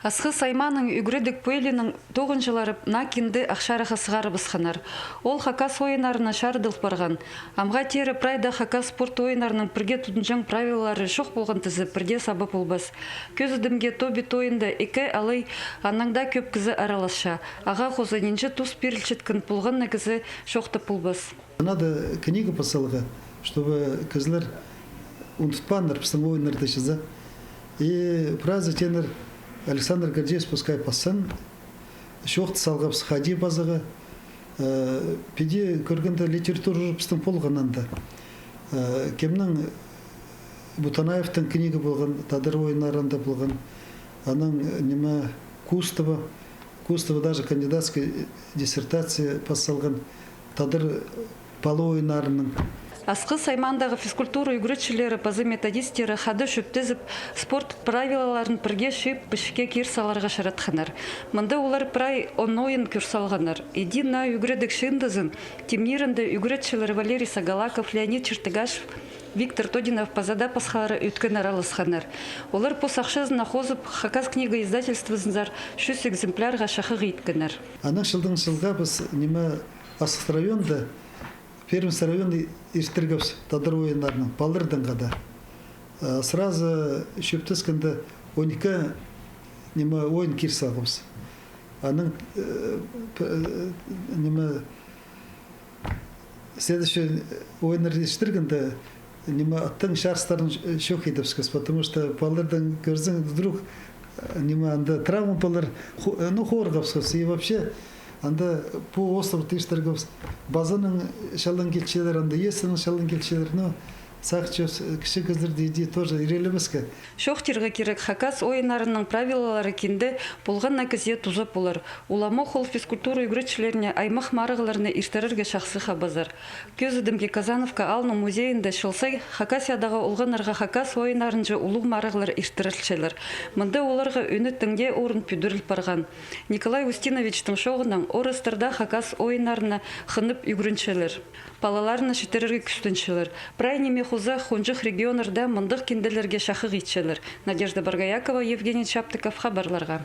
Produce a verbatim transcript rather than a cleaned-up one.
Асхыс аймааның Ӱгредіг пӧлиинің тоғынҷылары наа кинді Ах Чарыхха сығарыбысханнар. Ол хакас ойыннарына чарыдыл парған. Амға теере прайда хакас спорт ойыннарының пірге тудынҷаң правилалары чох полған тізе пірдее саба полбас. Кӧзідімге, Тобит ойында ікі алай аннаң даа кӧп кізі араласча. Ағаа хоза нинҷе тус пирілчеткен, полған на кізі чоохтап полбас. Надо книга пас саларға, чтобы кізілер ундутпааннар пістің ойыннарды чізе. И прайзы тееннер: Александр Гордеевич пускай пассын, чоохты салғабыс хайди пазарға. Э, піди кӧргенде, литература уже пістің полған анда. Э, кемнің, Бутанаевтың книга полған, тадар ойыннары анда полған. Анаң, ниме, Кустова, Кустова даже кандидатская диссертация пас салған тадар пала ойыннарының. Асхыс аймаандағы физкультура ӱгретчілері паза методисттері хада чӧптезіп, спорт правилаларын пірге чыып, пічікке кир саларға чаратханнар. Мында олар прай он ойын кӧр салғаннар. Иди наа ӱгредіг чыындызын тимнирінде ӱгретчілер Валерий Сагалаков, Леонид Чертыгашев, Виктор Тодинов паза даа пасхалары ӧткін араласханнар. Олар пос ахчазына хозып, Хакас книга издательствозынзар чӱс экземплярға чахығ иткеннер. Анаң чылдаң чылға піс, ниме, Асхыс районда, Пермьский район иртіргебіс тадар ойыннарының палалардаң хада. Э, сразу чӧптескенде он ікі, ниме, ойын кир салғабыс. Анаң, э, п-, э, ниме, следующий ойыннар иртіргенде, ниме, аттың чарыстарын чох идібіскебіс, потому что палалардаң кӧрзең, вдруг, э, ниме, анда травма полар, хо-, э, ну, хорғабыс. И вообще, анда пу островты иртіргебіс, пазынаң чалаң килчелер, анда иесінең чалаң килчелер, ну, сағынчабыс, э, кічіг кізілерді иди тоже иреелебеске. Чоохтирға кирек, хакас ойыннарының правилалары кинде полған на кізее туза полар. Уламох ол физкультура ӱгретчілеріне аймах марығларны иртірерге чахсы хабазар. Кӧзідімге, Казановка аалның музейінде чыл сай Хакасиядағы олғаннарға хакас ойыннарынҷа улуғ марығлар иртірілчелер. Мында оларға ӱні теңдее орын пӱдіріл парған. Николай Устиновичтің чооғынаң, орыстар даа хакас ойыннарына хынып ӱгренчелер. Палаларны читірерге кӱстенчелер. Прай ниме хоза, хонҷых регионнарда мындағ кинделерге чахығ итчелер. Надежда Боргоякова, Евгений Чаптыков, хабарларға.